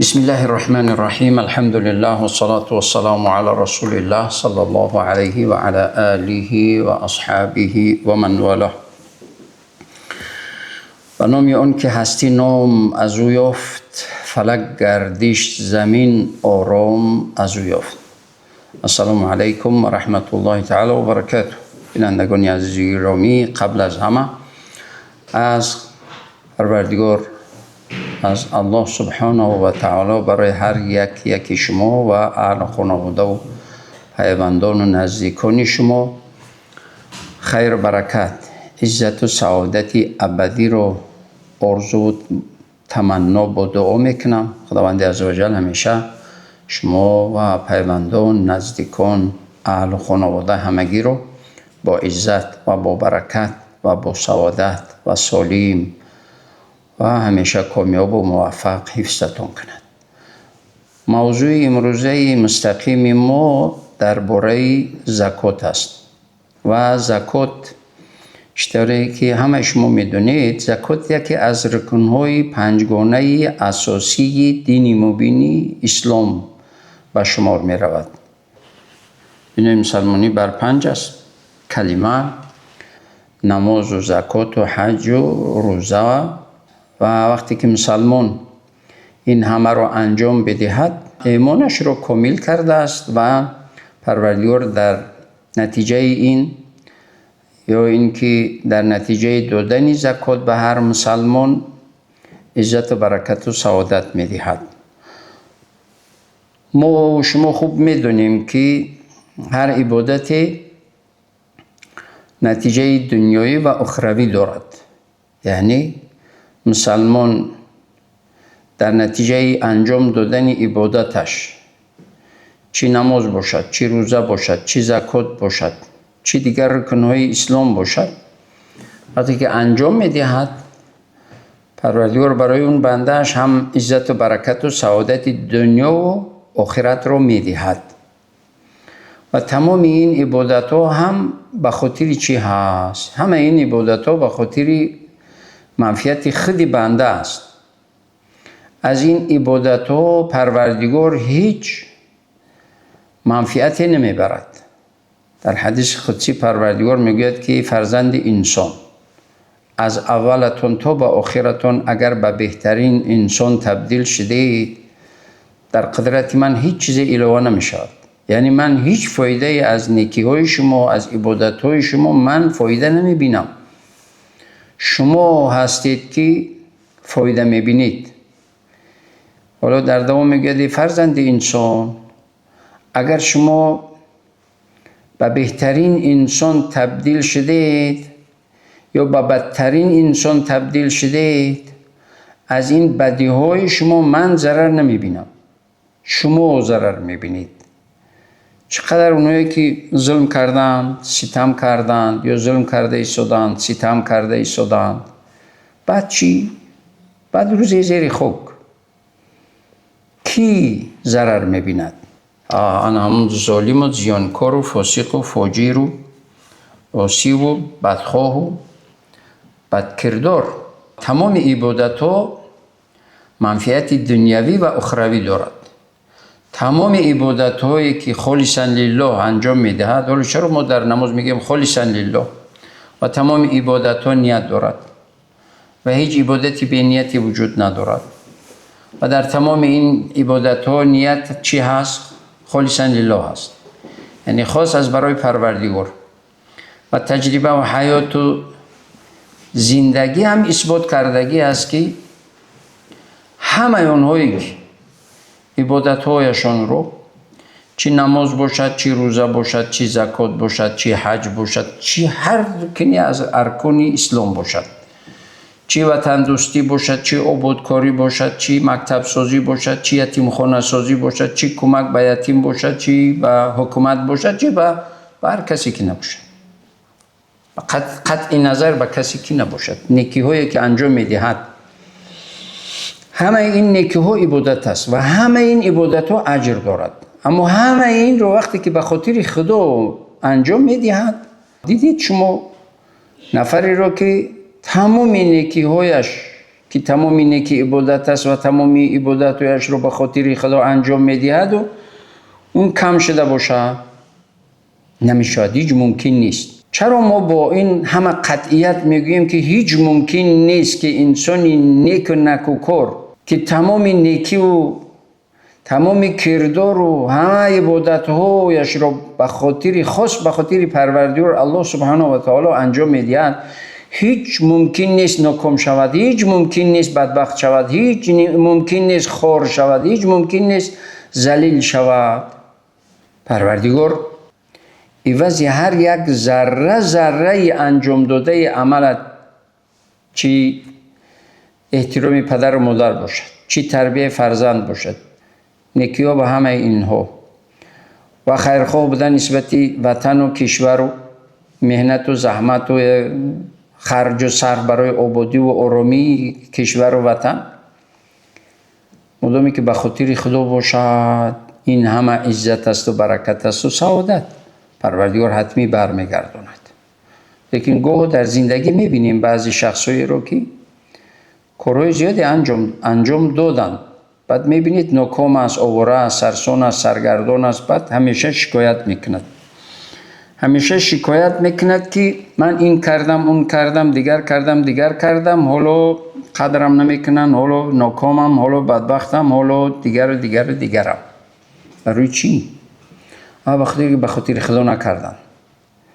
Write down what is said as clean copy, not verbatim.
بسم الله الرحمن الرحيم، الحمد لله والصلاة والسلام على رسول الله صلى الله عليه وعلى آله وأصحابه ومن والاه. Ба номи он ки ҳастӣ ном аз ӯ ёфт, фалак гардиш, замин ором аз ӯ ёфт. Ассалому алайкум ва раҳматуллоҳи таъало ва баракатуҳ. Бинандагони азизи гиромӣ, қабл аз ҳама аз Парвардигор, аз Аллоҳ субҳонаҳу ва таъоло барои ҳар як яки шумо ва аҳлу хонаводаву пайвандону наздикони шумо хайру баракат, иззату саодати абадиро орзуву таманно бо дуо мекунам. Худованди аззаваҷал ҳамеша шумо ва пайвандон, наздикон, аҳлу хонавода ҳамагиро бо иззат ва бо баракат ва бо саодат ва солим ва ҳамеша комёбу муваффақ ҳифзатон кунад. Мавзӯи имрӯзаи мустақими мо дар бораи закот аст. Ва закот, чӣ ки ҳамаи шумо медонед, закот яке аз рукнҳои панҷгонаи асосии дини мубини ислом ба шумор меравад. Бинои мусалмонӣ бар панҷ аст: калима, намозу закоту ҳаҷу рӯза. Ва вақте ки мусалмон ин ҳамаро анҷом бидиҳад, имонашро комил кардааст ва Парвардигор дар натиҷаи ин ё ин ки дар натиҷаи додани закот ба ҳар мусалмон иззату баракату саодат медиҳад. Мо шумо хуб медонем, ки ҳар ибодате натиҷаи дунёӣ ва ухравӣ дорад, яъне мусалмон дар натиҷаи анҷом додани ибодаташ, чӣ намоз бошад, чӣ рӯза бошад, чӣ закот бошад, чӣ дигар рукнҳои ислом бошад, вақте ки анҷом медиҳад, Парвардигор барои он бандааш ҳам иззату баракату саодати дунёву охиратро медиҳад. Ва тамоми ин ибодатҳо ҳам ба хотири чӣ ҳаст? Ҳамаи ин ибодатҳо ба хотири манфиати худи банда аст. Аз ин ибодатҳо Парвардигор ҳеҷ манфиате намебарад. Дар ҳадиси қудсӣ Парвардигор мегӯяд, ки фарзанди инсон, аз аввалатон то ба охиратон агар ба беҳтарин инсон табдил шудед, дар қудрати ман ҳеҷ чизе илова намешавад. Яъне ман ҳеҷ фоидае аз некиҳои шумо, аз ибодатҳои шумо ман фоида намебинам. Шумо ҳастед, ки фоида мебинед. Ҳоло дар давом мегӯяд: эй фарзанди инсон, агар шумо ба беҳтарин инсон табдил шудед ё ба бадтарин инсон табдил шудед, аз ин бадиҳои шумо ман зарар намебинам, шумо зарар мебинед. Чӣ қадар оное ки зулм карданд, ситам карданд ё зулм карда истоданд, ситам карда истоданд, баъд чӣ? Баъд рӯзе зери хок кӣ зарар мебинад? Ана ҳамун золиму зиёнкору фосиқу фоҷиру осиву бадхоҳу бадкирдор. Тамоми ибодатҳо манфиати дунявӣ ва ухравӣ дорад. Тамоми ибодатҳое ки холисан лиллоҳ анҷом медиҳад. Ҳоло чаро мо дар намоз мегӯем холисан лиллоҳ? Ва тамоми ибодатҳо ният дорад ва ҳеҷ ибодати бенияте вуҷуд надорад. Ва дар тамоми ин ибодатҳо ният чӣ ҳаст? Холисан лиллоҳ аст, яъне хос аз барои Парвардигор. Ва таҷриба ва ҳаёту зиндагӣ ҳам исбот кардагӣ аст, ки ҳамаи онҳое ки ибодатҳояшонро, чӣ намоз бошад, чӣ рӯза бошад, чӣ закот бошад, чӣ ҳаҷ бошад, чӣ ҳар рукне аз аркони ислом бошад, чӣ ватандӯстӣ бошад, чӣ ободкорӣ бошад, чӣ мактабсозӣ бошад, чӣ ятимхонасозӣ бошад, чӣ кӯмак ба ятим бошад, чӣ ба ҳукумат бошад, чӣ ба ҳар касе ки набошад, қатъи назар ба касе ки набошад, некиҳое ки анҷом медиҳад, ҳамаи ин некиҳо ибодат аст ва ҳамаи ин ибодатҳо аҷр дорад. Аммо ҳамаи инро вақте ки ба хотири Худо анҷом медиҳад, дидед шумо нафареро, ки тамоми некиҳояш ки тамоми неки ибодат аст ва тамоми ибодатҳояшро ба хотири Худо анҷом медиҳаду он кам шуда бошад? Намешавад, ҳеҷ мумкин нест. Чаро мо бо ин ҳама қатъият мегӯем, ки ҳеҷ мумкин нест, ки инсони неку накӯкор, ки тамоми некиву тамоми кирдору ҳама ибодатҳояшро ба хотири хос, ба хотири Парвардигор Аллоҳ субҳанаҳу ва таоло анҷом медиҳад, ҳеҷ мумкин нест ноком шавад, ҳеҷ мумкин нест бадбахт шавад, ҳеҷ мумкин нест хор шавад, ҳеҷ мумкин нест залил шавад? Парвардигор ивази ҳар як зарра зарраи анҷомдодаи амалат, чӣ эҳтироми падару модар бошад, чӣ тарбияи фарзанд бошад, некиҳо ба ҳамаи инҳо ва хайрхоҳ будан нисбати ватану кишвару меҳнату заҳмату харҷу сарф барои ободиву оромии кишвару ватан, модоме ки ба хотири Худо бошад, ин ҳама иззат асту баракат асту саодат, Парвардигор ҳатмӣ бармегардонад. Лекин гоҳо дар зиндагӣ мебинем баъзе шахсҳоеро, ки корҳои зиёде анҷом доданд, баъд мебинед, ноком аст, овора аст, сарсон аст, саргардон аст. Баъд ҳамеша шикоят мекунад, ҳамеша шикоят мекунад, ки ман ин кардам, он кардам, дигар кардам, дигар кардам, ҳоло қадрам намекунанд, ҳоло нокомам, ҳоло бадбахтам, ҳоло дигару дигару дигарам. Барои чӣ? Вақте ки ба хотири Худо накарданд.